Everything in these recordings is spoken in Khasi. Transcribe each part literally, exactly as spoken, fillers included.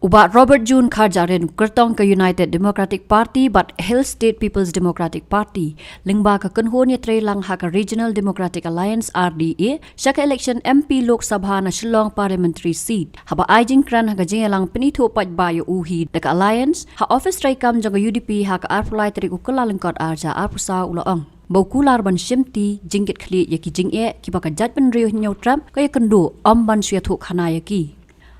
U Bah Robert June Kharjahrin, kyrtong ka United Democratic Party bad Hill State People's Democratic Party, lyngba ka kynhun ïatreilang ha ka Regional Democratic Alliance, R D A, sha ka election M P Lok Sabha na Shillong Parliamentary Seat, haba ai jingkren ha ka jingïalang pynithuh paidbah ïa u hi da ka Alliance ha office treikam jong ka U D P ha ka arphew lai tarik u Kyllalyngkot arhajar arphew saw, u la ong ba u kular ban shimti jingkitkhlieh ïa ki jingeh kiba ka jaitbynriew Hynñiewtrep ka ïakynduh, ym ban shu ïathuh khana ïa ki.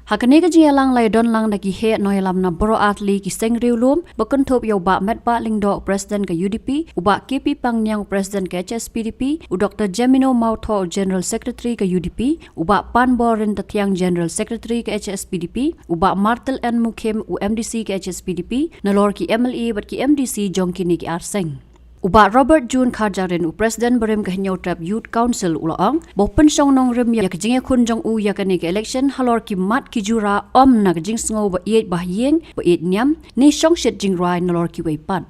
Ha kane ka jingïalang la ïadon lang da ki heh nongïalam na baroh artylli ki seng riewlum, ba kynthup ïa u Bah Metbah Lyngdoh, President ka U D P, u Bah K P Pangniang, President ka H S P D P, u Doctor Jemino Mawthoh, General Secretary ka U D P, u Bah Panbor Ryntathiang, General Secretary ka H S P D P, u Bah Martel N Mukhim, u M D C ka H S P D P, nalor ki M L A bad ki M D C jong kine ki ar seng. U Bah Robert June Kharjahrin, u President barim ka Hynñiewtrep Youth Council, u la ong ba u pynshong nongrim ïa ka jingïakhun jong u ïa kane ka election halor ki mat ki jura, ym na ka jingsngew ba ïeit ba ha ïing, ba ïeit niam, ne shongshit jingrwai nalor kiwei pat.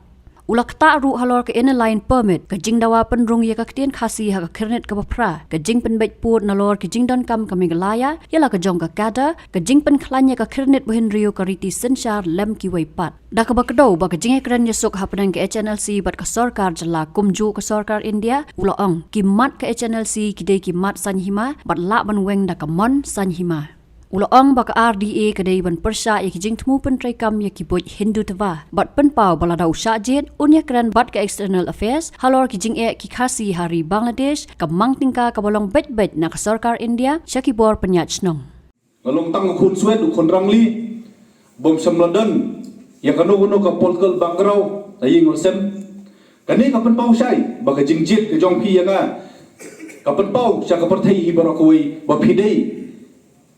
U la ktah ruh halor ka Inner Line Permit, ka jingdawa pynrung ïa ka ktien Khasi ha ka khyrnit kaba phra, ka jingpynbeit pud nalor ki jingdonkam ka Meghalaya ïa la ka jong ka cadre, ka jingpynkhlaiñ ïa ka khyrnit bahynriew ka riti synshar lem kiwei pat. Da kaba kdew ba ka jingïakren ïasuk hapdeng ka H N L C bad ka sorkar jylla kumjuh ka sorkar India, u la ong ki mat ka H N L C ki dei ki mat saiñ hima bad lah ban weng da ka mon saiñ hima. U la ong ba ka R D A ka dei ban pyrshah ïa ki jingthmu pyntreikam ïa ki buit Hindutva bad pynpaw ba lada u shah jied un ïakren bad ka External Affairs halor ki jingeh ki Khasi ha ri Bangladesh, ka mang tyngka kaba long beit beit na ka sorkar India sha ki bor pynïaid shnong. Nga long tang u khun swet, u khun rangli, bym shym la don ïa kano kano ka political background, la ïing la sem. Kane ka pynpaw shai ba ka jingjied ka jong phi ïa nga ka pynpaw sha ka pyrthei hi baroh kawei ba phi dei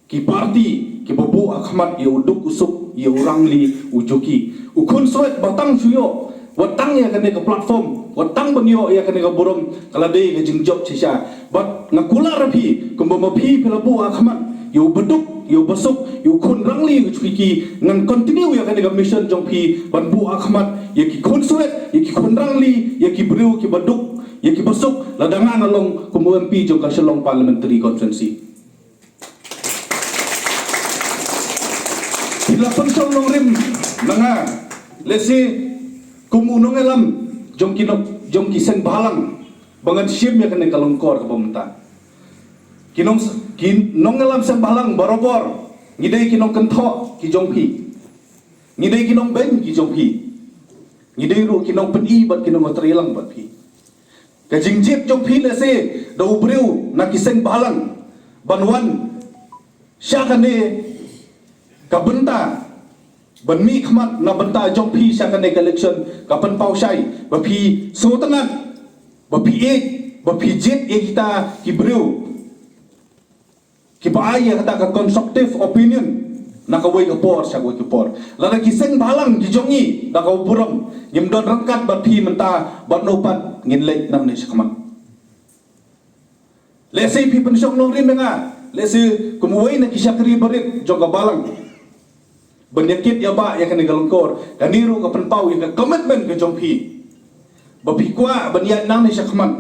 ki party kiba buh ha khmat ïa u duk u suk, ïa u rangli u juki. U khun swet ba tang shu ïoh wat tang ïa kane ka platform, wat tang ban ïoh ïa kane ka burom, ka la dei ka jingjop shisha. Bad nga kular ïa phi kumba ma phi phi la buh ha khmat ïa u baduk, ïa u basuk, ïa u khun rangli u juki, ngan continue ïa kane ka mission jong phi ban buh ha khmat ïa ki khun swet, ïa ki khun rangli, ïa ki briew kiba duk, ïa ki basuk, lada nga nga long kum u M P jong ka Shillong Parliamentary Constituency. Phi la pynshong nongrim na nga, lehse kum u nongïalam jong ki nong, jong ki seng bhalang ba ngan shim ïa kane ka lyngkor kaba mynta. Ki nong, ki nongïalam seng bhalang barabor ngi dei ki nongkynthoh ki jong phi. Ngi dei ki nongbeiñ ki jong phi. Ngi dei ruh ki nongpyni bad ki nongtreilang bad phi. Ka jingjied jong phi lehse da u briew na ki seng bhalang ban wan sha kane ka bynta, ban mih khmat na bynta jong phi sha kane ka election, ka pynpaw shai ba phi sngewtynnat, ba phi ïeit, ba phi jied ïa kita ki briew kiba ai ïa kata ka constructive opinion na kawei ka por sha kawei ka por. Lada ki seng bhalang ki jong ngi da ka burom ngim don ryngkat bad phi mynta, bad no pat ngin leit nangne shakhmat. Lehse phi pynshong nongrim ïa nga, lehse kum uwei na ki shakri barit jong ka balang ban ïa kit ïa bah ïa kane ka lyngkor. Kane ruh ka pynpaw ïa ka commitment ka jong phi ba phi kwah ban ïaid nangne shakhmat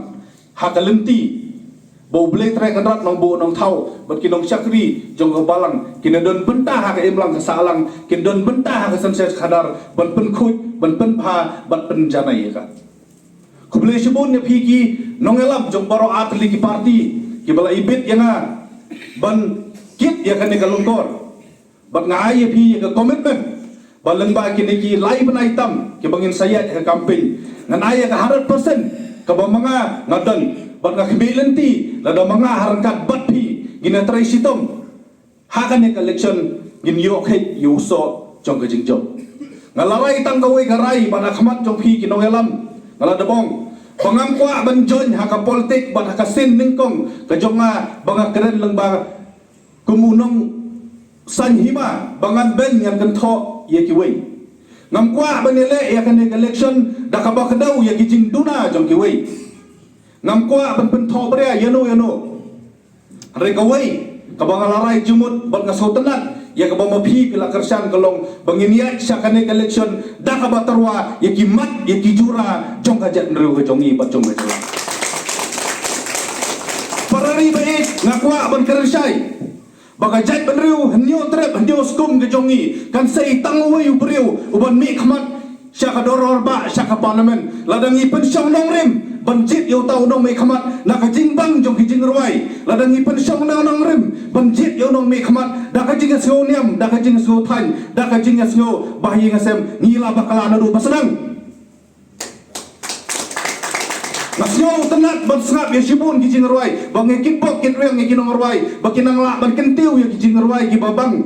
ha ka lynti ba U Blei Trai Kynrad Nongbuh Nongthaw bad ki nongshakri jong ka balang kin don bynta ha ka imlang ka sahlang, kin don bynta ha ka synshar khadar ban pynkhuid, ban pynbha, ban pynjanai ïa ka. Khublei shibun ïa phi ki nongïalam jong baroh artylli ki party kiba la ibit ïa nga ban kit ïa kane ka lyngkor. Bad nga ai ïa phi ïa ka commitment ba lyngba kine ki lai bnai tam kiba ngin sa ïaid ha ka campaign, ngan ai ïa ka hundred percent kaba ma nga nga don. Bad nga khmih lynti lada ma nga ha ryngkat bad phi ngin ïatrei shitom ha kane ka election, ngin ïoh kheit ïa u soh jong ka jingjop. Nga la rai tang kawei ka rai bad ha khmat jong phi ki nongïalam nga la dep ong ba ngam kwah ban join ha ka politik bad ha ka sien nyngkong ka jong nga ba nga kren lyngba kum u nongsaiñ hima ba ngan beiñ ngan kynthoh ïa kiwei. Ngam kwah ban ïaleh ïa kane ka election da kaba kdew ïa ki jingduna jong kiwei. Ngam kwah ban pynthohbria ïano ïano. Hynrei kawei kaba nga la rai jingmut bad nga sngewtynnat ïa kaba ma phi phi la kyrshan ka long ba ngin ïaid sha kane ka election da kaba tyrwa ïa ki mat ïa ki jura jong ka jaitbynriew ka jong ngi bad jong ka jylla. Para ri ba ïeit, nga kwah ban kren shai Ba ka jaitbynriew hynñiew trep hynñiew skum ka jong ngi kan sei tang uwei u briew u ban mih khmat sha ka dorbar bah, sha ka parliament. Lada ngi pynshong nongrim ban jied ïa uta u nongmihkhmat na ka jingbang jong ki jingrwai, lada ngi pynshong nongrim ban jied ïa u nongmihkhmat da ka jingsngewniam, da ka jingsngewthaiñ, da ka jingsngew ba ha ïing ha sem, ngi la bakla naduh ba sdang. Nga sngew tynnat ban sngap ïa shibun ki jingrwai ba ngi kitbok kitrwiang ïa ki nongrwai ba ki nang lah ban kyntiew ïa ki jingrwai kiba bang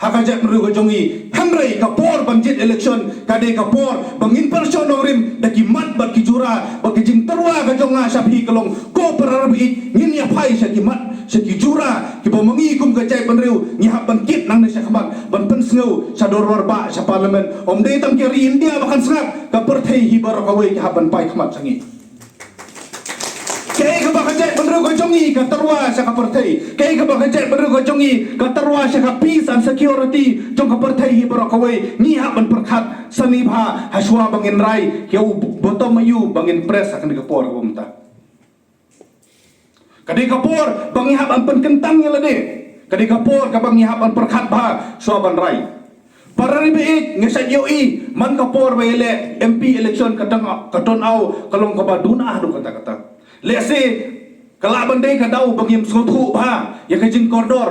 ha ka jaitbynriew ka jong ngi. Hynrei ka por ban jied election ka dei ka por ba ngin pynshong nongrim da ki mat bad ki jura, ba ki jingtyrwa ka jong nga sha phi ka long, ko para baieit, ngin ïa phai sha ki mat, sha ki jura kiba ma ngi kum ka jaitbynriew ngi hap ban kit nangne shakhmat ban pynsngew sha dorbar bah, sha parliament. Ym dei tang ka ri India ba kan sngap, ka pyrthei hi baroh kawei ka hap ban phai khmat sha ngi. Kaei kaba ka jaitbynriew ka jong ngi ka tyrwa sha ka pyrthei, kaei kaba ka jaitbynriew ka jong ngi ka tyrwa sha ka peace and security jong ka pyrthei hi baroh kawei, ngi hap ban pyrkhat sani bha ha shuwa ba ngin rai ïa u bottom aïu ba ngin press ha kane ka por kaba mynta. Ka dei ka por ba ngi hap ban pynkyntang ïa lade. Ka dei ka por kaba ngi hap ban pyrkhat bha shuwa ban rai. Para ri baieit, ngi sa ïohi man ka por ba ïaleh M P election ka tang ka turnout ka long kaba duna haduh katta katta. Lehse ka lah ban dei ka daw ba ngim sngewthuh bha ïa ka jingkordor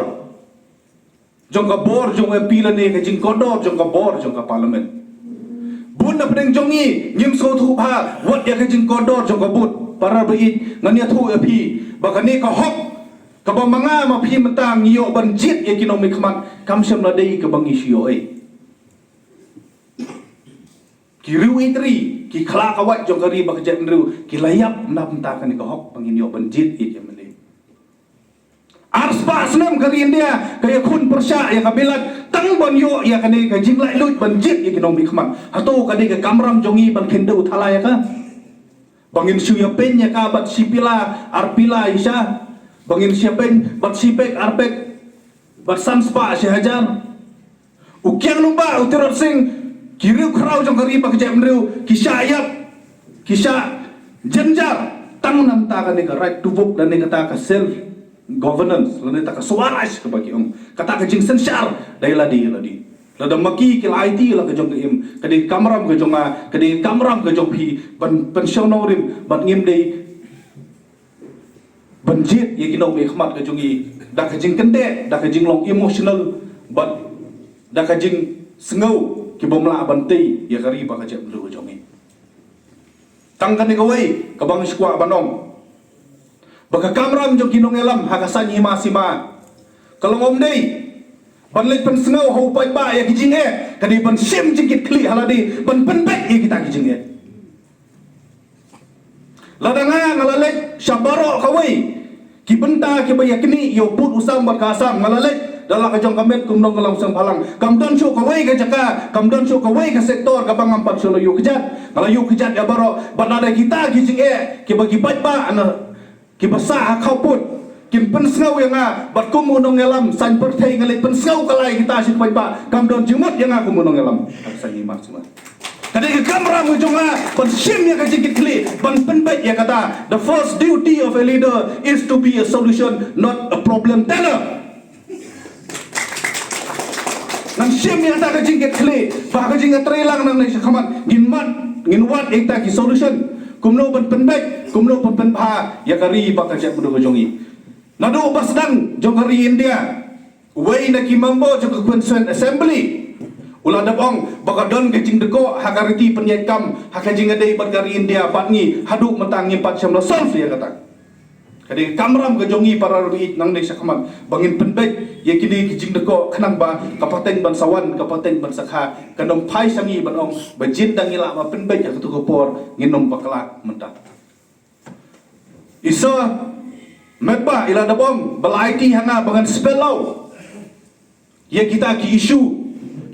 jong ka bor jong M P lane ka jingkordor jong ka bor jong ka parliament. Bun na pdeng jong ngi ngim sngewthuh bha wat ïa ka jingkordor jong ka vote. Para baieit, ngan ïathuh ïa phi ba kane ka hok kaba ma nga ma phi mynta ngi ïoh ban jied ïa ki nongmihkhmat kam shym la dei kaba ngi shu ïoh ei. Ki riew ïeit ri, ki khlawait jong ka ri bad ka jaitbynriew ki la ïap na bynta kane ka hok ba ngin ïoh ban jied ïa ki M L A. Ar spah snem ka ri India ka ïakhun pyrshah ïa ka bilat tang ban ïoh ïa kane ka jinglaitluid ban jied ïa ki nongmihkhmat. Hato ka dei ka kamram jong ngi ban khyndew thala ïa ka? Ba ngin shu ïapeiñ ïa ka bad shi pila ar pila ïa sha, ba ngin shu ïapeiñ bad shi pek ar pek bad san spah shi hajar. U kiang nongbah u Tirot Sing, ki riewkhraw jong ka ri bad ka jaitbynriew ki shah ïap, ki shah jynjar tang na bynta kane ka right to vote lane kata ka self governance lane kata ka swaraj kaba ki ong, kata ka jingsynshar da ïa lade ïa lade. Lada ma ki ki la aiti la ka jong ka im, ka dei ka kamram ka jong nga, ka dei ka kamram ka jong phi ban pynshong nongrim bad ngim dei ban jied ïa ki nongmihkhmat ka jong ngi da ka jingkyndit, da ka jinglong emotional bad da ka jingsngew ki bym lah ban tei ïa ka ri bad ka jaitbynriew ka jong ngi. Tang kane kawei kaba nga sngewkwah ban ong ba ka kamram jong ki nongïalam ha ka saiñ hima sima ka long ym dei ban leit pynsngew ha u paidbah ïa ki jingeh, ka dei ban shim jingkitkhlieh ha lade ban pynbeit ïa kita ki jingeh. Lada nga nga la leit sha baroh kawei ki bynta kiba ïa knieh ïa u pud u sam bad ka assam, nga la leit da la ka jong ka met kum nongïalam seng bhalang. Kam don shuh kawei ka jaka, kam don shuh kawei ka sektor kaba ngam pat shuh la ïoh kjat. Nga la ïoh kjat ïa baroh bad lada kita ki jingeh kiba ki paidbah na kiba sah ha khawpud kin pynsngew ïa nga bad kum u nongïalam saiñ pyrthei nga leit pynsngew ka lai kita shi paidbah, kam don jingmut ïa nga kum u nongïalam. Ka dei ka kamram ka jong nga ban shim ïa ka jingkitkhlieh ban pynbeit ïa kata. The first duty of a leader is to be a solution, not a problem teller. Ngan shim ïa kata ka jingkitkhlieh ba ka jingïatreilang nangne shakhmat ngin mad, ngin wad ïa kita ki solution kumno ban pynbeit, kumno ban pynbha ïa ka ri bad ka jaitbynriew ka jong ngi. Naduh ba sdang jong ka ri India, uwei na ki member jong ka Constituent Assembly u la dep ong ba ka don ka jingdkoh ha ka riti pynïaid kam ha ka jingïadei bad ka ri India bad ngi, haduh mynta ngim pat shym la solve ïa kata. Ka dei ka kamram ka jong ngi para ri nangne shakhmat ba ngin pynbeit ïa kine ki jingdkoh khnang ba ka pateng ban sa wan, ka pateng ban sa kha kan ym phai sha ngi ban ong ba jin da ngi lah ba pynbeit ha kato ka por ngin ym bakla mynta. I Sir Metbah i la dep ong ba la aiti ha nga ba ngan spell out ïa kita ki issue,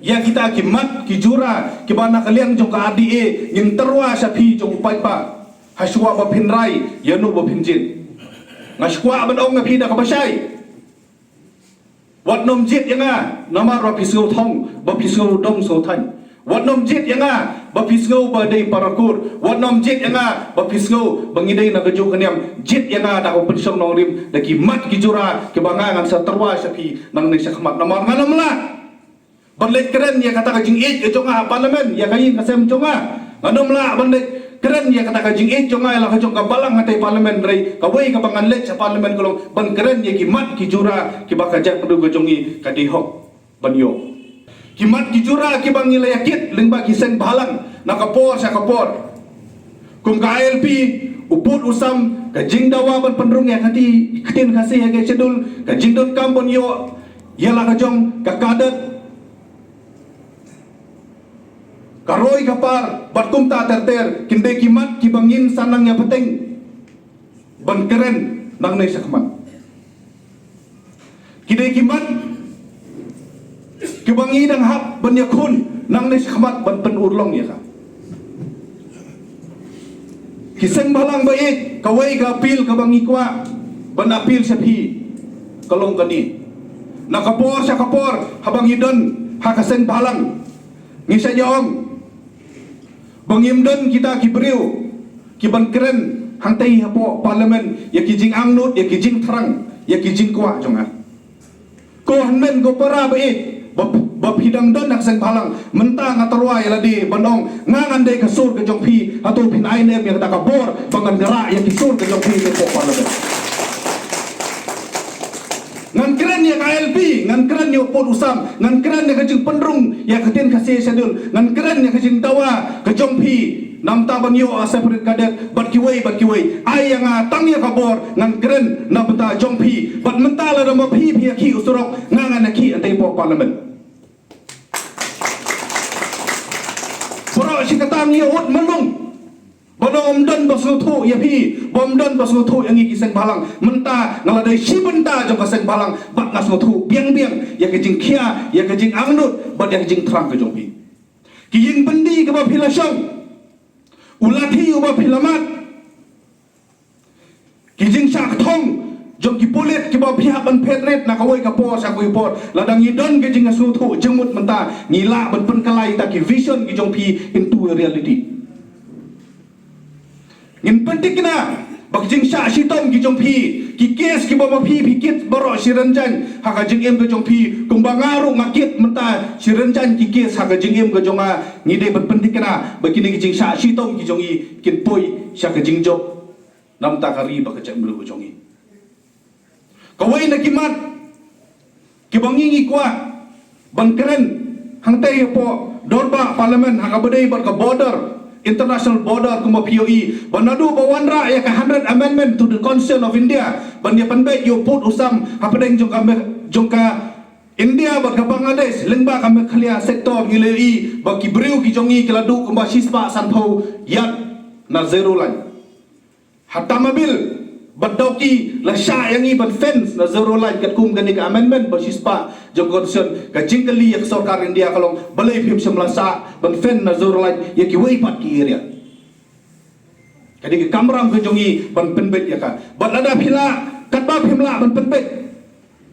ïa kita ki mat ki jura kiba na ka liang jong ka R D A ngin tyrwa sha phi jong u paidbah ha shuwa ba phin rai ïa no ba phin jied. Nga sngewkwah ban ong ïa phi da kaba shai. Wat nym jied ïa nga namar ba phi sngewthong, ba phi sngewdong sngewthaiñ. Wat nym jied ïa nga Ba phi sngew ba dei para kur, wat nym jied ïa nga, ba phi sngew ba ngi dei na kajuh ka niam, jied ïa nga da ka pynshong nongrim, da ki mat ki jura kiba nga ngan sa tyrwa sha phi nangne sha khmat, namar ngan ym lah ban leit kren ïa kata ka jingïeit ka jong nga ha parliament ïa ka ïing ka sem jong nga. Ngan ym lah ban leit kren ïa kata ka jingïeit jong nga ïa la ka jong ka balang hangtai parliament, hynrei kawei kaba ngan leit sha parliament ka long ban kren ïa ki mat ki jura kiba ka jaitbynriew ka jong ngi ka dei hok ban ïoh. Ki mat ki jura kiba ngi la ïakit lyngba ki seng bhalang na ka por sha ka por, kum ka I L P, u pud u sam, ka jingdawa ban pynrung ïa ka kti, ktien Khasi ha ka schedule, ka jingdonkam ban ïoh ïa la ka jong ka cadet, ka roi ka par bad kumta ter ter, kin dei ki mat kiba ngin sa nang ïa bteng ban kren nangne sha khmat. Ki dei ki mat kiba ngi dang hap ban ïakhun nangne sha khmat ban pynurlong ïa ka. Ki seng bhalang ba ïeit, kawei ka appeal kaba ngi kwah ban appeal sha phi ka long kane. Na ka por sha ka por haba ngi don ha ka seng bhalang, ngi sa ïa ong ba ngim don kita ki briew kiban kren hangtai hapoh parliament ïa ki jingangnud, ïa ki jingthrang, ïa ki jingkwah jong nga. Ko hynmen ko para ba ïeit, ba, ba phi dang don ha ka seng bhalang, mynta nga tyrwa ïa lade ban ong nga ngan dei ka sur ka jong phi, hato phin ai ne em ïa kata ka bor ba ngan rah ïa ki sur ka jong phi hapoh parliament. Ngan kren ïa ka I L P, ngan kren ïa u pud u sam, ngan kren ïa ka jingpynrung ïa ka ktien Khasi ha schedule, ngan kren ïa ka jingdawa ka jong phi namar ban ïoh a separate cadet bad kiwei bad kiwei. Ai ïa nga tang ïa ka bor ngan kren na bynta jong phi, bad mynta lada ma phi phi ïakhih u surok, nga ngan ïakhih hangtai hapoh parliament. Baroh shi katta ngi ïa ud malu. Ba ym don ba sngewthuh ïa phi, ba ym don ba sngewthuh ïa ngi ki seng bhalang. Mynta nga la dei shi bynta jong ka seng bhalang, bad nga sngewthuh biang biang ïa ka jingkhia, ïa ka jingangnud bad ïa ka jingthrang ka jong phi. Ki ïing byndi kaba phi la shong, u lathi uba phi la mad, ki jingshah kthong jong ki pulit kiba phi hap ban phet rit na kawei ka por sha kawei ka por. Lada ngi don ka jingsngewthuh jingmut mynta, ngi lah ban pynkylla ïa kita ki vision ki jong phi into a reality. Ngin pynthikna ba ka jingshah shitom ki jong phi, ki case kiba ma phi phi kit baroh shi rynjang ha ka jingim ka jong phi, kumba nga ruh nga kit mynta shi rynjang ki case ha ka jingim ka jong nga. Ngi dei ban pynthikna ba kine ki jingshah shitom ki jong ngi kin poi sha ka jingjop na bynta ka ri bad ka jaitbynriew ka jong ngi. Kawei na ki mat kiba ngi ngi kwah ban kren hangtai hapoh dorbar parliament ha kaba dei bad ka border, international border, kumba phi ïohi ba naduh ba wanrah ïa ka hundred amendment to the Constitution of India ban ïa pynbeit ïa u pud u sam hapdeng jong ka me-, jong ka India bad ka Bangladesh lyngba ka Meghalaya sector, ngi la ïohi ba ki briew ki jong ngi ki la duh kumba shispah sanphew yard na zero line. Ha Tamabil bad Dawki la shah ïa ngi ban fence na zero line katkum kane ka amendment ba shispah jong ka Constitution. Ka jingkylli ïa ka sorkar India ka long, balei phim shym la shah ban fence na zero line ïa kiwei pat ki area? Ka dei ka kamram ka jong ngi ban pynbeit ïa ka. Bad lada phi lah, katba phim lah ban pynbeit,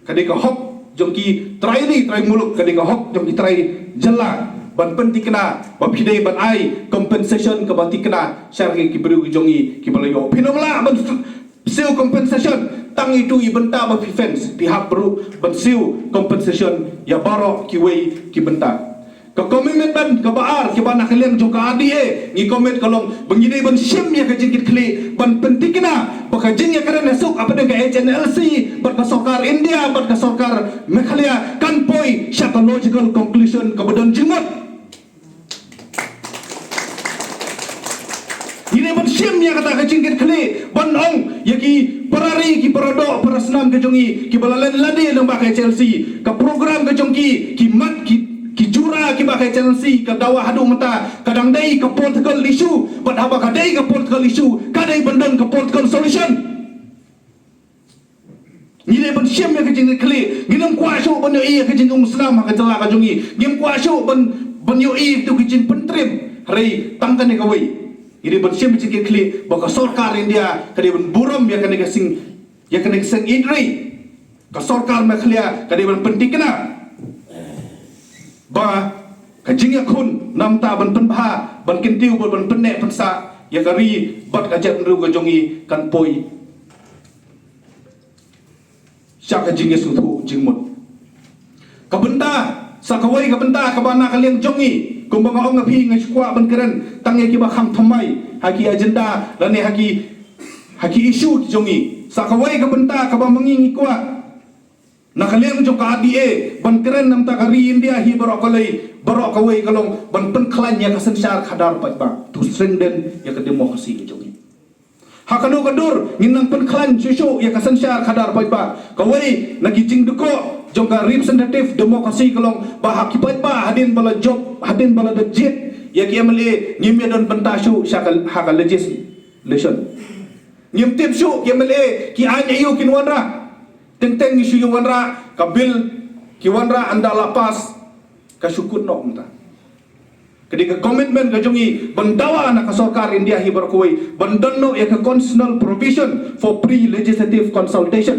ka dei ka hok jong ki trai ri trai muluk, ka dei ka hok jong ki trai jylla ban pynthikna ba phi dei ban ai compensation kaba thikna sha ki briew ki jong ngi kiba la ïoh. Phin ym lah ban siew compensation tang ïa itu i bynta ba phi fence, phi hap ruh ban siew compensation ïa baroh kiwei ki bynta. Ka commitment kaba ar kiba na ka liang jong ka R D A ngi commit ka long ba ngi dei ban shim ïa ka jingkitkhlieh ban pynthikna ba ka jingïakren ïasuk hapdeng ka H N L C bad ka sorkar India bad ka sorkar Meghalaya kan poi sha ka logical conclusion kaba don jingmut. Ngi dei ban shim ïa kata ka jingkitkhlieh ban ong ïa ki para ri, ki para doh, para snam ka jong ngi kiba la len lade lyngba ka H N L C, ka program ka jong ki, ki mat, ki, ki jura kiba ka H N L C ka dawa haduh mynta ka dang dei ka political issue. Bad haba ka dei ka political issue, ka dei ban don ka political solution. Ngi dei ban shim ïa ka jingkitkhlieh. Ngim kwah shuh ban ïohi ïa ka jingumsnam ha ka jylla ka jong ngi. Ngim kwah shuh ban, ban ïohi ïa ka jingpyntriem. Hynrei tang kane kawei, ngi dei ban shim ïa ka jingkitkhlieh ba ka sorkar India ka dei ban burom ïa kane ka seng, ïa kane ka seng ïeit ri. Ka sorkar Meghalaya ka dei ban pynthikna ba Ka jingïakhun namar ban pynbha, ban kyntiew, ban, ban pynneh pynsah ïa ka ri bad ka jaitbynriew ka jong ngi kan poi sha ka jingïasngewthuh jingmut. Ka bynta, sa kawei ka bynta kaba na ka liang jong ngi, kumba nga ong ha phi, nga shu kwah ban kren tang ïa kiba kham thymmai ha ki agenda lane ha ki, ha ki issue ki jong ngi. Sa kawei ka bynta kaba ma ngi ngi kwah na ka liang jong ka R D A ban kren namar ka ri India hi baroh kawei, baroh kawei ka long ban pynkhlaiñ ïa ka synshar khadar paidbah, to strengthen ïa ka democracy ka jong ngi. Ha kano ka dur ngin nang pynkhlaiñ shuh shuh ïa ka synshar khadar paidbah? Kawei na ki jingdukok jong ka representative democracy ka long ba ha ki paidbah hadien ba la jop, hadien ba la dep jied ïa ki M L A, ngim ïa don bynta shuh sha ka, ha ka legislation. Ngim tip shuh ki M L A ki aiñ aïu kin wanrah. Teng teng ngi shu ïa wanrah ka bill, ki wanrah ynda la pass, ka shu kut noh mynta. Ka dei ka commitment ka jong ngi ban dawa na ka sorkar India hi baroh kawei ban don noh ïa ka constitutional provision for pre-legislative consultation.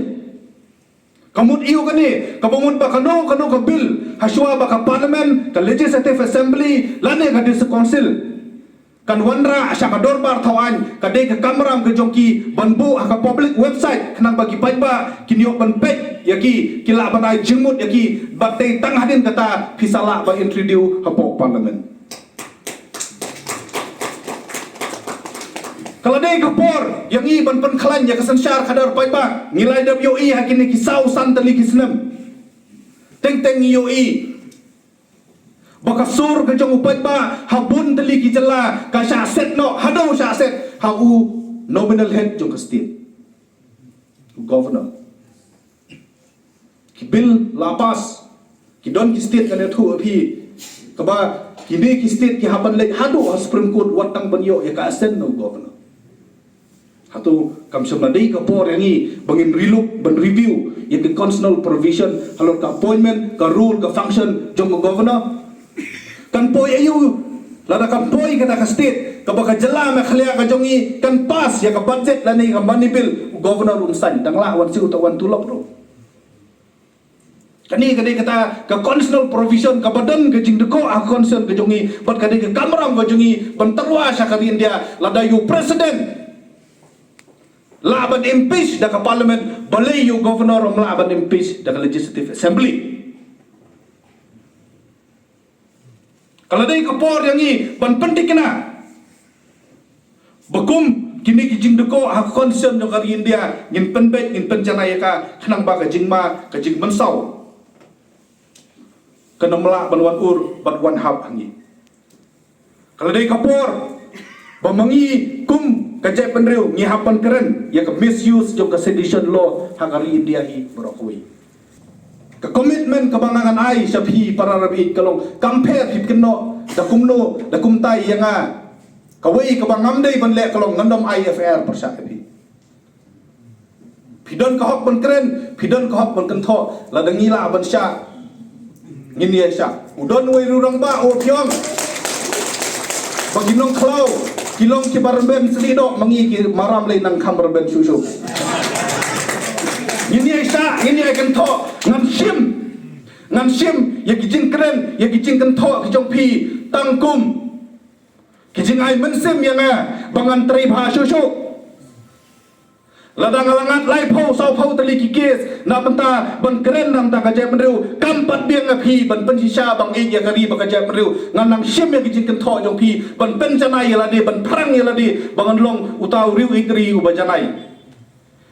Ka mut aïu kane? Kaba mut ba kano kano ka bill hashwa ba ka parliament, ka legislative assembly lane ka district council kan wanrah sha ka dorbar thaw aiñ, ka dei ka kamram ka jong ki ban buh ha ka public website khnang ba ki paidbah kin ïoh ban peit ïa ki, ki lah ban ai jingmut ïa ki. Bad tang hadien kata phi sa lah ban introduce hapoh parliament. Ka la dei ka por ïa ngi ban pynkhlaiñ ïa ka synshar khadar paidbah. Ngi la dep ïohi ha kine ki saw san tylli ki snem. Teng teng ngi ïohi ba ka sur ka jong u paidbah ha bun tylli ki jylla ka shah set noh, haduh shah set ha u nominal head jong ka state, u governor. Ki bill la pass, ki don ki state, ngan ïathuh ïa phi, kaba kine ki state ki hap ban leit haduh ha Supreme Court wat tang ban ïoh ïa ka assent na u governor. Hato kam shym la dei ka por ïa ngi ba ngin relook, ban review ïa ka constitutional provision halor ka appointment, ka role, ka function jong ka governor? Kan poi aïu lada kan poi kata ka state, kaba ka jylla Meghalaya ka jong ngi kan pass ïa ka budget lane ka money bill, u governor um saiñ, dang lah wan siew, uta wan tulop ruh. Kane ka dei kata ka constitutional provision kaba don ka jingdukok ha ka constitution ka jong ngi, bad ka dei ka kamram ka jong ngi ban tyrwa sha ka ri India. Lada ïa u president lah ban impeach da ka parliament, balei ïa u governor um lah ban impeach da ka legislative assembly? Ka la dei ka por ïa ngi ban pynthikna ba kum kine ki jingdukok ha ka constitution jong ka ri India ngin pynbeit, ngin pynjanai ïa ka, khnang ba ka jingma, ka jingmynsaw kan ym lah ban wan ur bad wan hap ha ngi. Ka la dei ka por ba ma ngi kum ka jaitbynriew ngi hap ban kren ïa ka misuse jong ka sedition law ha ka ri India hi baroh kawei. Ka commitment kaba nga ngan ai sha phi para rebit ka long, kam pher phi kynnoh da kumno da kumtai ïa nga. Kawei kaba ngam dei ban leh ka long ngan ym ai F I R pyrshah ïa phi. Phi don ka hok ban kren, phi don ka hok ban kynthoh, lada ngi lah ban shah, ngin ïa shah. U don uwei u rangbah u ong ba ki nongkhlaw ki long kiba rben snieh doh, ma ngi ki maram lei nang kham rben shuh shuh. Ngin ïa shah, ngin ïa kynthoh, ngan shim, ngan shim ïa ki jingkren, ïa ki jingkynthoh ki jong phi tang kum ki jingai mynsiem ïa nga ba ngan trei bha shuh shuh. Lada nga la ngat laiphew sawphew tylli ki case na bynta ban kren na bynta ka jaitbynriew, kam pat biang ïa phi ban pynshisha ban ïeit ïa ka ri bad ka jaitbynriew. Ngan nang shim ïa ki jingkynthoh jong phi ban pynjanai ïa lade, ban pyrshang ïa lade ba ngan long uta u riewieid ri uba janai.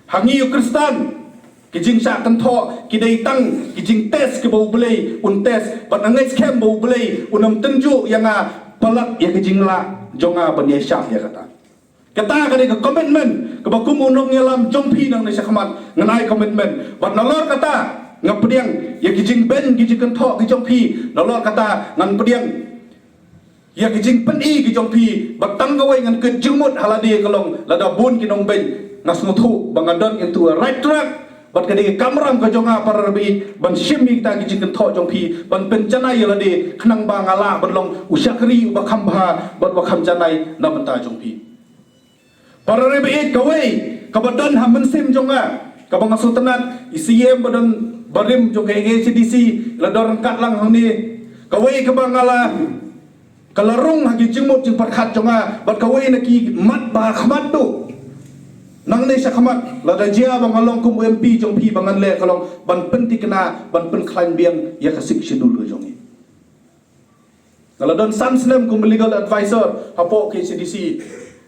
Ha ngi u Khristan, ki jingshah kynthoh ki dei tang ki jingtest kiba U Blei un test, bad nga ngeit skhem ba U Blei un ym tynjuh ïa nga palat ïa ki jinglah jong nga ban ïa shah ïa kata. Kata ka dei ka commitment kaba kum u nongïalam jong phi nangne shakhmat ngan ai commitment. Bad nalor kata nga pdiang ïa ki jingbeiñ ki jingkynthoh ki jong phi, nalor kata ngan pdiang ïa ki jingpyni ki jong phi, bad tang kawei ngan kit jingmut ha lade ka long lada bun ki nongbeiñ, nga sngewthuh ba nga don into a right track. Bad ka dei ka kamram ka jong nga para rebit ban shim ïa kita ki jingkynthoh jong phi, ban pynjanai ïa lade khnang ba nga lah ban long u shakri uba kham bha bad uba kham janai na bynta jong phi. Para rebit, kawei kaba don ha mynsiem jong nga, kaba nga sngewtynnat i C M ba don barim jong ka H A D C la don ryngkat lang hangne, Kawei kaba nga la, ka la rung ha ki jingmut jingpyrkhat jong nga, bad kawei na ki mat ba ha khmat tu. Nangne sha khmat, lada jia ba nga long kum u M P jong phi ba ngan leh ka long ban pynthikna, ban pynkhlaiñ biang ïa ka Sixth Schedule ka jong ngi. Nga la don san snem kum legal advisor hapoh K H A D C.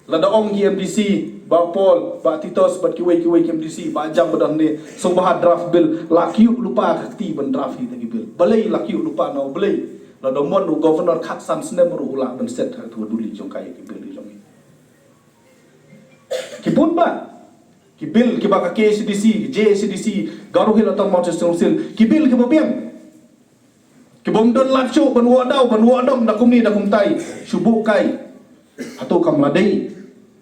Lada ong ki M D C, Bah Paul, Bah Titos, bad kiwei kiwei ki M D C, Bah Jam ba don ne, sngewbha draft bill, la kyiuh lypa ka kti ban draft ïa kita ki bill. Balei la kyiuh lypa, na balei? Lada mon u governor khatsan snem ruh u lah ban set ha tu duli jong ka ïa ki bill jong ngi. Ki bun bah ki bill kiba ka K H A D C, J H A D C, Garo Hills Autonomous District Council, ki bill kiba biang. Ki bym don lad shuh ban wad daw, ban wad dom da kumne da kumtai. Shu buh kai. Hato kam la dei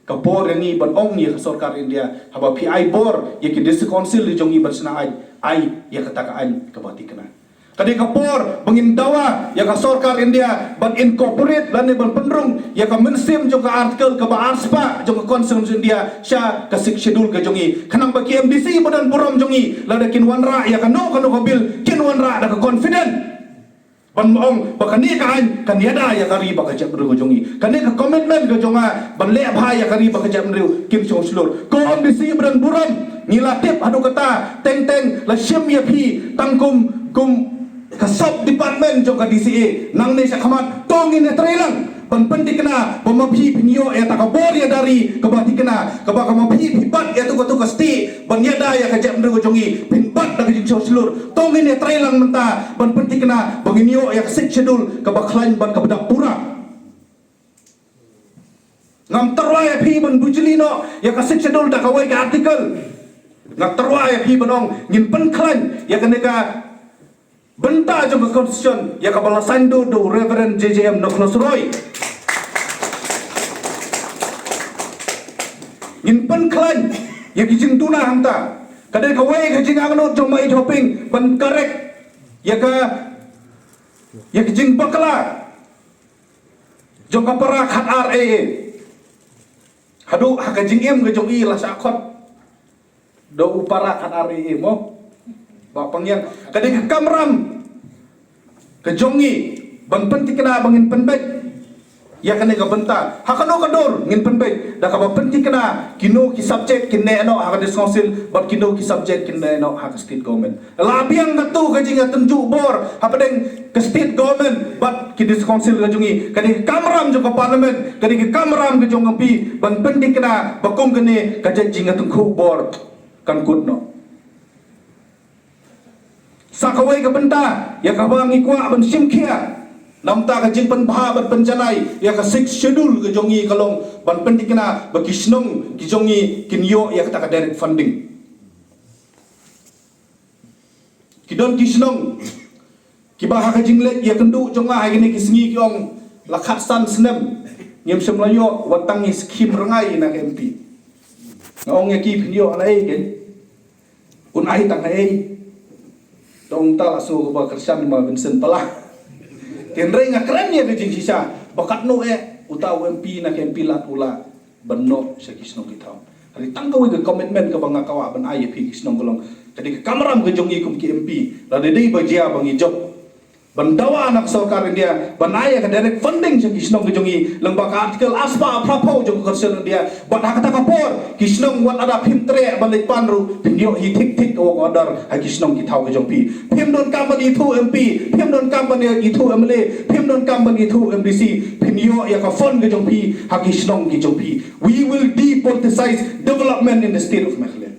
ka por ïa ngi ban ong ïa ka sorkar India, haba phi ai bor ïa ki district council jong ngi ban shna aiñ, ai ïa kata ka aiñ kaba thikna. Ka dei ka por ba ngin dawa ïa ka sorkar India ban incorporate lane ban pynrung ïa ka mynsiem jong ka article kaba arspah jong ka Constitution India sha ka Sixth Schedule ka jong ngi. Khnang ba ki M D C ba don burom jong ngi, lada kin wanrah ïa kano kano ka bill, kin wanrah da ka confident. Ban ong ba kane ka aiñ kan ïada ïa ka ri bad ka jaitbynriew ka jong ngi. Kane ka commitment ka jong nga ban leh bha ïa ka ri bad ka jaitbynriew kin shong shlur. Ko M D C ba don burom, ngi la tip haduh katta, teng teng la shim ïa phi tang kum, kum ka sub department jong ka D C A. Nangne sha khmat, to ngin ïatreilang ban pynthikna ba ma phi phin ïoh ïa ta ka bor ïada ri kaba thikna, kaba ka ma phi phi bat ïa tu ka tu ka stieh ban ïada ïa ka jaitbynriew ka jong ngi, phin bat da ka jingshong shlur. To ngin ïatreilang mynta ban pynthikna ba ngin ïoh ïa ka Sixth Schedule kaba khlaiñ bad kaba dap pura. Ngam tyrwa ïa phi ban bujli noh ïa ka Sixth Schedule da kawei ka article. Nga tyrwa ïa phi ban ong ngin pynkhlaiñ ïa kane ka bynta jong ka Constitution ïa kaba la sign da u Reverend J J M Nongkhlaw Suroi. Ngin pynkhlaiñ ïa ki jingduna hangta. Ka dei kawei ka jingangnud jong ma i Hoping ban correct ïa ka, ïa ki jingbakla jong ka para khatar A A. Haduh ha ka jingim ka jong i la shah khot da u para khatar A A mo. Bah Pangiang, ka dei ka kamram ka jong ngi ban pynthikna ba ngin pynbeit ïa kane ka bynta. Ha kano ka dur ngin pynbeit da kaba pynthikna kino ki subject kin neh noh ha ka District Council bad kino ki subject kin neh noh ha ka State Government. La biang katu ka jingïatynjuh bor hapdeng ka State Government bad ki District Council ka jong ngi. Ka dei ka kamram jong ka Parliament, ka dei ka kamram ka jong ka M P ban pynthikna ba kum kane ka jait jingïatyngkhuh bor kan kut noh. Sa kawei ka bynta ïa kaba ngi kwah ban shim khia na bynta ka jingpynbha bad pynjanai ïa ka Sixth Schedule ka jong ngi ka long ban pynthikna ba ki shnong ki jong ngi kin ïoh ïa kata ka direct funding. Ki don ki shnong kiba ha ka jingleit ïakynduh jong nga ha kine ki sngi ki ong la khatsan snem ngim shym la ïoh wat tang i skhim rngai na ka M P. Nga ong ïa ki phin ïoh na ei kein. Un ai tang ha ei. Tang ta la sngew kaba kyrshan ma Vincent Pala. Tynrai nga kren ïa ka jingshisha ba katno eh uta u M P na ka M P lad u la ban noh sha ki shnong ki thaw. Hynrei tang kawei ka commitment kaba nga kwah ban ai ïa phi ki shnong ka long ka dei ka kamram ka jong ngi kum ki M P, lada dei ba jia ba ngi jop ban dawa na ka sorkar India ban ai ïa ka direct funding sha ki shnong ka jong ngi lyngba ka article arspah phra phew jong ka Constitution India. Bad ha kata ka por ki shnong wat lada phim treh ban leit pan ruh phin ïoh hi thik thik ka work order ha ki shnong ki thaw ka jong phi. Phim donkam ban ithuh M P, phim donkam ban ithuh M L A, phim donkam ban ithuh M D C, phin ïoh ïa ka fund ka jong phi ha ki shnong ki jong phi. We will depoliticize development in the state of Meghalaya.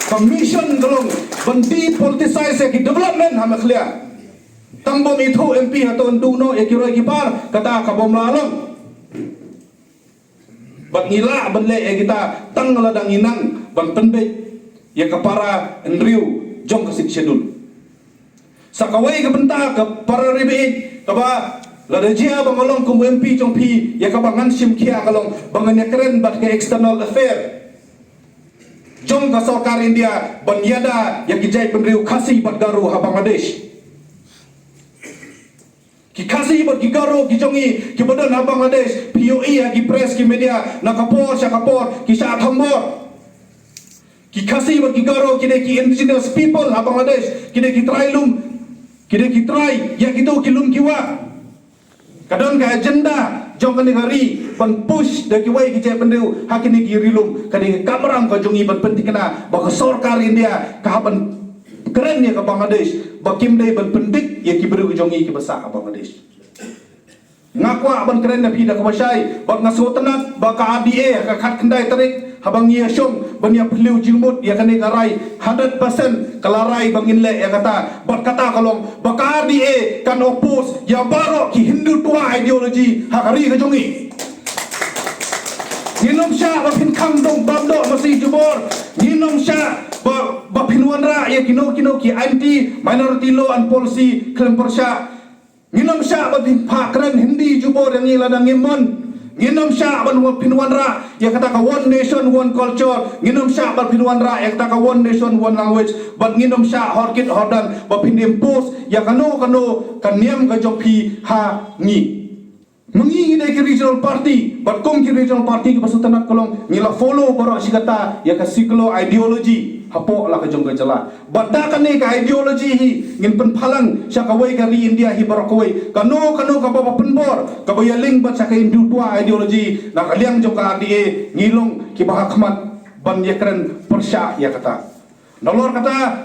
Ka mission ka long ban depoliticize ïa ki development ha Meghalaya. Tang bym ithuh M P hato un duh noh ïa ki roi ki par, kata ka bym lah long. Bad ngi lah ban leh ïa kita tang lada ngi nang ban pynbeit ïa ka para hynriew jong ka Sixth Schedule. Sa kawei ka bynta ka para ri baieit kaba lada jia ba nga long kum u M P jong phi, ïa kaba ngan shim khia ka long ba ngan ïakren bad ka external affair jong ka sorkar India ban ïada ïa ki jaitbynriew Khasi bad Garo ha Bangladesh. Ki Khasi bad ki Garo ki jong ngi kiba don ha Bangladesh, phi ïohi ha ki press ki media na ka por sha ka por ki shah thombor. Ki Khasi bad ki Garo ki dei ki indigenous people ha Bangladesh, ki dei ki trai lum. Ki dei ki trai ïa kito ki lum ki wah. Ka don ka agenda jong kane ka ri ban push da kiwei ki jaitbynriew ha kine ki ri lum. Ka dei ka kamram ka jong ngi ban pynthikna ba ka sorkar India ka hap ban kren ïa ka Bangladesh ba kim dei ban pyndik ïa ki briew ka jong ngi kiba sah ha Bangladesh. Nga kwah ban kren na phi da kaba shai bad nga sngewtynnat ba ka R D A ha ka khatkhyndai tarik haba ngi ïa shong ban ïa phylliew jingmut ïa kane ka rai, hundred percent ka la rai ba ngin leh ïa kata. Bad kata ka long ba ka R D A kan oppose ïa baroh ki Hindutva ideology ha ka ri ka jong ngi. Ngin ym shah ba phin khang dong bam doh masi jubor. Ngin ym shah ba, ba phin wanrah ïa kino kino ki anti minority law and policy khlem pyrshah. Ngin ym shah ba phin phah kren Hindi jubor ïa ngi lada ngim mon. Ngin ym shah ban wa-, phin wanrah ïa kata ka one nation one culture. Ngin ym shah ba phin wanrah ïa kata ka one nation one language. Bad ngin ym shah horkit hordan ba phin impose ïa kano kano ka niam ka jong phi ha ngi. Ma ngi ngi dei ki regional party bad kum ki regional party kiba sngewtynnat ka long ngi la follow baroh shi katta ïa ka secular ideology hapoh la ka jong ka jylla. Bad da kane ka ideology hi ngin pynphalang sha kawei ka ri India hi baroh kawei. Kano kano kaba ba pynbor kaba ïaling bad sha ka Hindutva ideology na ka liang jong ka R D A ngi long kiba ha khmat ban ïakren pyrshah ïa kata. Nalor kata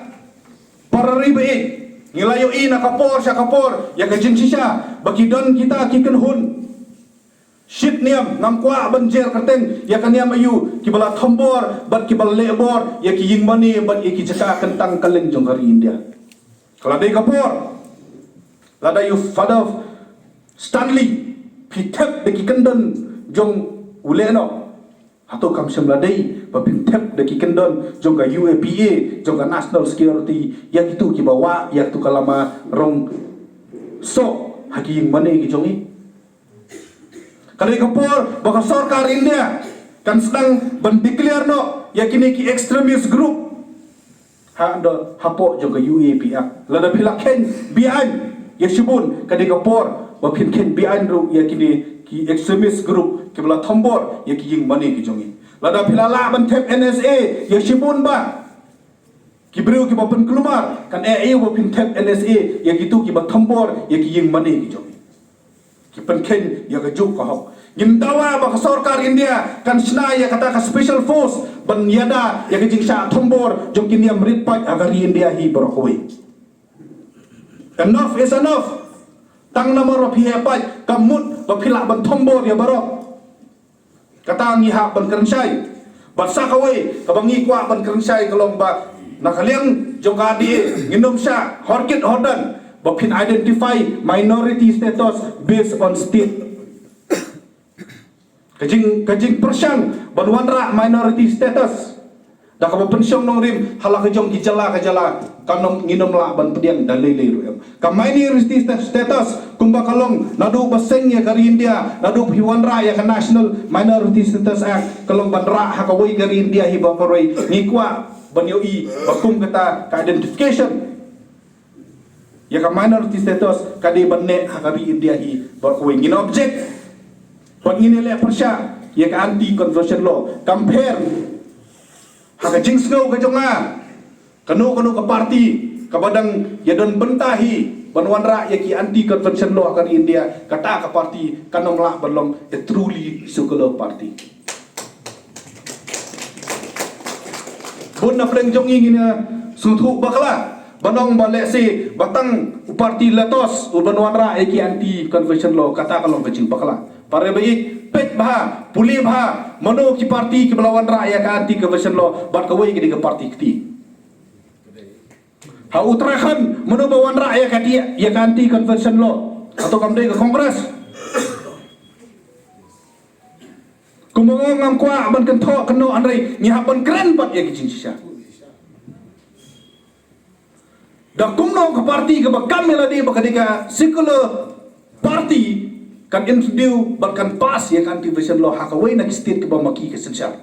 para ri ba ïeit, ngi la ïohi na ka por sha ka por ïa ka jingshisha ba ki don kita ki kynhun shit niam, ngam kwah ban jer kyrteng ïa ka niam aïu, kiba la thombor bad kiba la lehbor ïa ki ïing mane bad ïa ki jaka kyntang kylleng jong ka ri India. Ka la dei ka por lada ïa u Father Stanley phi thep da ki kyndon jong u lehnoh. Hato kam shym la dei ba phin thep da ki kyndon jong ka U A P A, jong ka National Security, ïa kitu kiba wah ïa kitu ka lama rong soh ha ki ïing mane ki jong ngi? Ka dei ka por ba ka sorkar India kan sdang ban declare noh ïa kine ki extremist group ha ndo hapoh jong ka U A P A. Lada phi la kheiñ beaiñ ïa shibun, ka dei ka por ba phin kheiñ beaiñ ruh ïa kine ki extremist group kiba la thombor ïa ki ïing mane ki jong ngi. Lada phi la lah ban thep N S A ïa shibun ba ki briew kiba pynkulmar, kan eh ïa ba phin thep N S A ïa kitu kiba thombor ïa ki ïing mane ki jong ngi. Ki pynkheiñ ïa ka juk ka hok. Ngim dawa ba ka sorkar India kan shna ïa kata ka special force ban ïada ïa ka jingshah thombor jong ki niam rit paid ha ka ri India hi baroh kawei. Enough is enough. Tang namar ba phi heh paid kam mut ba phi lah ban thombor ïa baroh. Kata ngi hap ban kren shai. Bad sa kawei kaba ngi kwah ban kren shai ka long ba na ka liang jong ka R D A ngin ym shah horkit hordan ba phin identify minority status based on state. Ka jing, ka jingpyrshang ban wanrah minority status da kaba pynshong nongrim ha la ka jong ki jylla ka jylla, kan ym, ngin ym lah ban pdiang da lei lei ruh em. Ka minority sta-, status kumba ka long naduh ba seng ïa ka ri India, naduh phi wanrah ïa ka National Minority Status Act, ka long ban rah ha kawei ka ri India hi baroh kawei. Ngi kwah ban ïohi ba kum kata ka identification ïa ka minority status ka dei ban neh ha ka ri India hi baroh kawei. Ngin object bad ngin ïaleh pyrshah ïa ka anti conversion law. Compare ha ka jingsngew ka jong nga, kano kano ka party kaba dang ïadon bynta hi ban wanrah ïa ki anti conversion law ha ka ri India, kata ka party kan ym lah ban long a truly secular party. Bun na pdeng jong ngi ngin ïa sngewthuh bakla ban ong ba lehse ba tang u party LATOS u ban wanrah ïa ki anti conversion law, kata ka long ka jingbakla. Para ba ïeit, peit bha, pule bha mano ki party kiba la wanrah ïa ka anti conversion law bad kawei ka dei ka party kti. Ha Uttarakhand mano ba wanrah ïa ka ti-, ïa ka anti conversion law? Hato kam dei ka Congress? Kumba ngam kwah ban kynthoh kynnoh, hynrei ngi hap ban kren pat ïa ka jingshisha. Da kumno ka party kaba kam ïa lade ba ka dei ka secular party kan introduce bad kan pass ïa ka anti conversion law ha kawei na ki state kaba ma ki ka synshar?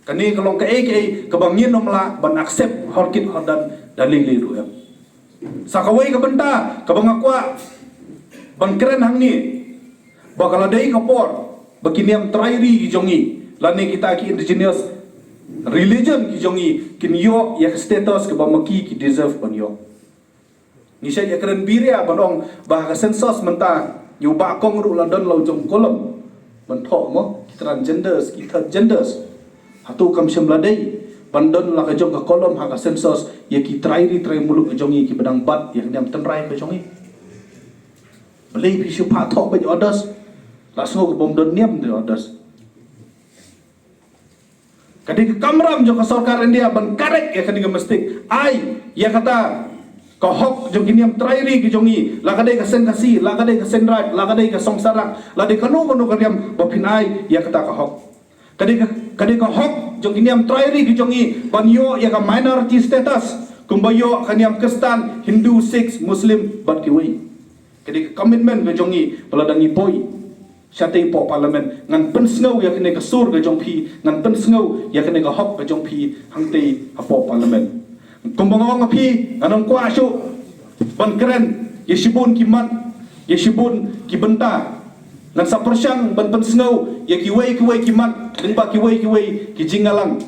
Kane ka long kaei kaei kaba ngin ym lah ban accept horkit hordan da lei lei ruh em. Sa kawei ka bynta kaba nga kwah ban kren hangne ba ka la dei ka por ba ki niam trai ri ki jong ngi lane kita ki indigenous religion ki jong ngi kin ïoh ïa ka status kaba ma ki ki deserve ban ïoh. Ngi shait ïakren biria ban ong ba ha ka census mynta, ïa u Bah Kong ruh la don la u jong u column ban thoh mo ki transgenders, ki third genders. Hato kam shym la dei ban don la ka jong ka column ha ka census ïa ki trai ri trai muluk ka jong ngi kiba dang bat ïa ka niam tynrai ka jong ngi? Balei phi shu phah thoh beit Others? La sngew ka bym don niam de Others. Ka dei ka kamram jong ka sorkar India ban correct ïa kane ka mistake. Ai ïa kata ka hok jong ki niam trai ri ki jong ngi, la ka dei ka Seng Khasi, la ka dei ka Seng Raij, la ka dei ka Seng Sarak, la dei kano kano ka niam, ba phin ai ïa kata ka hok. Ka dei ka, ka dei ka hok jong ki niam trai ri ki jong ngi ban ïoh ïa ka minority status kumba ïoh ka niam Khristan, Hindu, Sikh, Muslim bad kiwei. Ka dei ka commitment ka jong ngi ba lada ngi poi shatei hapoh Parliament, ngan pynsngew ïa kane ka sur ka jong phi, ngan pynsngew ïa kane ka hok ka jong phi hangtei hapoh Parliament. Kumba nga ong ïa phi, ngan ym kwah shuh ban kren ïa shibun ki mat, ïa shibun ki bynta. Ngan sa pyrshang ban pynsngew ïa kiwei kiwei ki mat lyngba kiwei kiwei ki jingïalang.